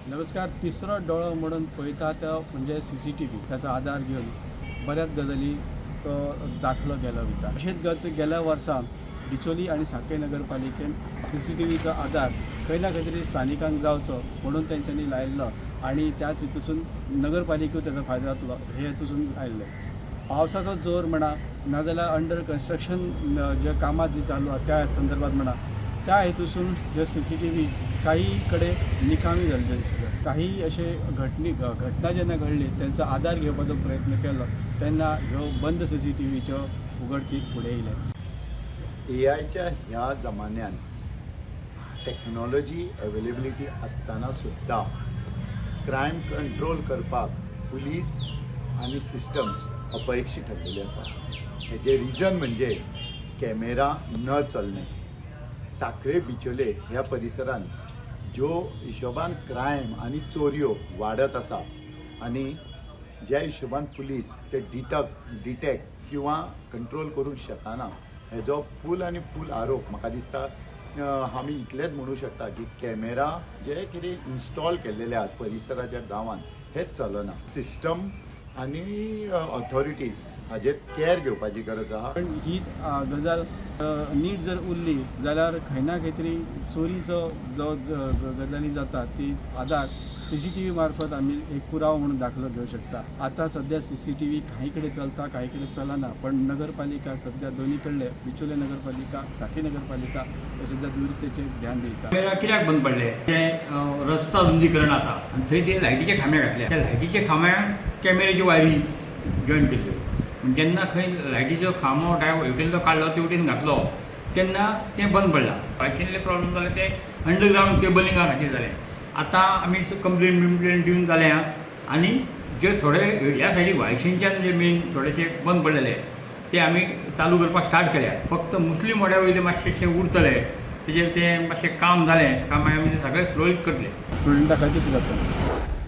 नमस्कार. तिसरो दोळो म्हणून पळयता तो म्हणजे सीसीटीव्ही. त्याचो आदार घेवन बऱ्याच गजालीचो दाखलो गेलो वयता. अशेंच गत गेल्या वर्सा डिचोली आनी साखळे नगरपालिकेन सीसीटीव्हीचो आदार खंय ना खंय तरी स्थानिकांक जावचो म्हणून तेंच्यांनी लायिल्लो आनी त्याच हितूसून नगरपालिकेक तेजो फायदो जातलो हे हेतूसून आयिल्ले. पावसाचो जोर म्हणा, नाजाल्यार अंडर कन्स्ट्रक्शन जे कामां जी चालू आहा त्या संदर्भात म्हणा, त्या हेतूसून जे सीसीटीव्ही काही कडेन निकामी जाल्ले दिसता. काही अशे घटना जेन्ना घडली, तेंचो आदार घेवपाचो प्रयत्न केलो तेन्ना ह्यो बंद सीसीटीव्हीच्यो उघडकीस फुडें येयले. एआयच्या ह्या जमान्यान टॅक्नॉलॉजी अवेलेबिलिटी आसतना सुद्दां क्रायम कंट्रोल करपाक पुलीस आनी सिस्टम्स अपयशी ठरलेले आसा. हेजें रिजन म्हणजे कॅमेरा न चलणे. साखळे, बिचोले ह्या परिसरांत ज्यो हिशोबान क्रायम आनी चोरयो वाडत आसा आनी ज्या हिशोबान पुलीस ते डिटेक्ट किंवा कंट्रोल करूंक शकना, हेजो फूल आनी फूल आरोप म्हाका दिसता आमी इतलेंच म्हणू शकता की कॅमेरा जे कितें इन्स्टॉल केल्लेले आहात परिसराच्या गांवांत, हेच चलना. सिस्टम आनी ऑथॉरिटीज हाजेर कॅर घेवपाची गरज आहा. पण हीच गजाल नीट जर उरली जाल्यार खंय ना खंय तरी चोरीचो जो गजाली जाता ती आदार सीसीटीव्ही मार्फत आमी एक पुरावो म्हणून दाखलो घेवं शकता. आतां सद्या सीसीटीव्ही काही कडेन चलता, काही कडेन चलना, पण नगरपालिका सद्या दोनी कडले, बिचोले नगरपालिका, साखळी नगरपालिका हे सद्या दुरुस्तेचेर ध्यान दिता. कॅमेरा कित्याक बंद पडले ते, रस्ता रुंदीकरण आसा आनी थंय ते लायटीचे खांबे घातले. त्या लायटीच्या खांब्याक कॅमेऱ्याच्यो वायरी जॉयन केल्ल्यो. पूण जेन्ना खंय लायटीचो खांबो हेवटेन काडलो, तेवटेन घातलो, तेन्ना तें बंद पडलां. वायशिनले प्रॉब्लम जाले ते अंडरग्रावंड केबलिंगा खातीर जालें. आतां आमी कंप्लेन बिम्प्लेन दिवन जाल्या आनी जे थोडे ह्या सायडीक वायशीनच्यान जे मेन थोडेशे बंद पडलेले ते आमी चालू करपाक स्टार्ट केल्या. फक्त मुस्लीम वाड्या वयले मातशेशे उरतले, तेजेर तें मातशें काम जालें काय मागीर आमी ते सगळें सुरळीत करतले. स्टुडंटा खातीर सुद्दां आसता.